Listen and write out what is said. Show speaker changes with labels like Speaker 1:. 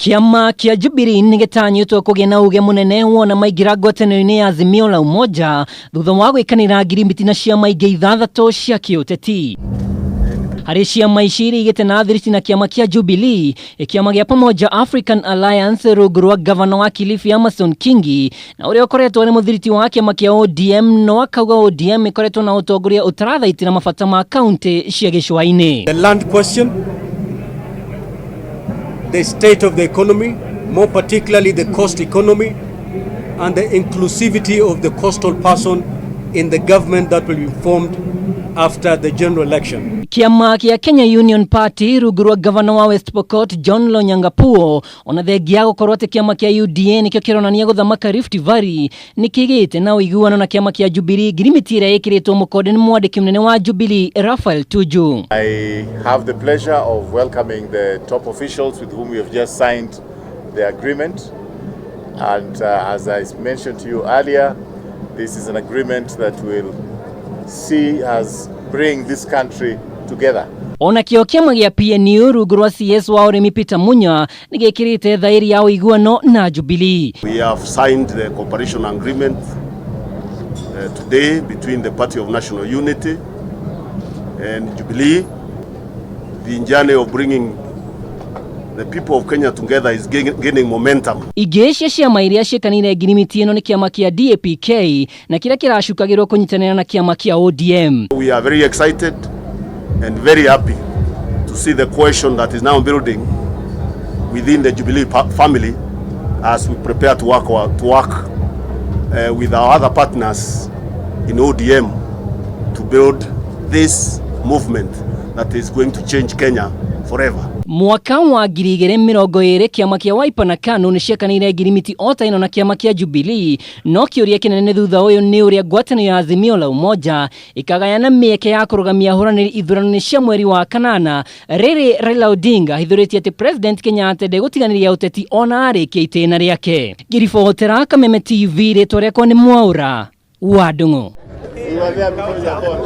Speaker 1: Kĩama kĩa Jubilee nĩ gĩtanyĩtwo kũgĩa na uge mũnene wona maingĩra ngwatanĩro-inĩ ya Azimio la Umoja thutha wa gwĩkanĩra ngirimiti na ciama ingĩ ithathatũ cia kĩũteti. Harĩ ciama ici iria igĩte na thiriti na kĩama kĩa Jubilee, kĩama gĩa Pamoja African Alliance rungu rwa gavana wa Kilifi Amason Kingi na ũrĩa ũkoretwo arĩ mũthiriti wa kĩama kĩa ODM, no akauga ODM ĩkoretwo na ũtongoria ũtarathaitĩra mabata ma kaunti cia gĩcũa-inĩ.
Speaker 2: The land question, the state of the economy, more particularly the coast economy, and the inclusivity of the coastal person in the government that will be formed after the general election.
Speaker 1: Kĩama kĩa Kenya Union Party rungu rwa gavana wa West Pokot John Lonyangapuo, ona thengia ya gũkorwo atĩ kĩama kĩa UDA nĩkĩo kĩronania gũthamaka Rift Valley, nĩ kĩgĩte na ũiguano na kĩama kĩa Jubilee, ngirimiti ĩrĩa ĩkĩrĩtwo mũkonde nĩ mwandĩki mũnene wa Jubilee Raphael Tuju.
Speaker 3: I have the pleasure of welcoming the top officials with whom we have just signed the agreement. And as I mentioned to you earlier, this is an agreement that will see us bring this country together.
Speaker 1: Ona kĩo kĩama gĩa PNU rungu rwa CS wa ũrĩmi Peter Munya nĩ gĩkĩrĩte thaĩri ya ũiguano na Jubilee.
Speaker 4: We have signed the cooperation agreement today between the Party of National Unity and Jubilee. The journey of bringing the people of Kenya together is gaining momentum.
Speaker 1: Ingĩ cia ciama iria ciĩkanĩire ngirimiti ĩno nĩ kĩama kĩa DAPK na kĩrĩa kĩracukagĩrwo kũnyitanĩra na kĩama kĩa ODM.
Speaker 4: We are very excited and very happy to see the cohesion that is now building within the Jubilee family as we prepare to work with our other partners in ODM to build this movement that is going to change Kenya forever.
Speaker 1: Mwaka wa 2020, kĩama kĩa Wiper na KANU nĩ ciakanĩire ngirimiti o ta ĩno na kĩama kĩa Jubilee, no kĩũria kĩnene thutha ũyũ nĩ ũrĩa ngwatanĩro ya Azimio la Umoja ĩkagayana mĩeke ya kũrũgamia ahũranĩri ithurano-inĩ cia mweri wa kanana, rĩrĩ Raila Odinga ahithũrĩtie atĩ President Kenyatta ndegũtiganĩria ũteti ona arĩkia itĩna rĩake. Ngĩribotera Kameme TV, rĩtwa rĩakwa nĩ Mwaũra wa Ndung'u.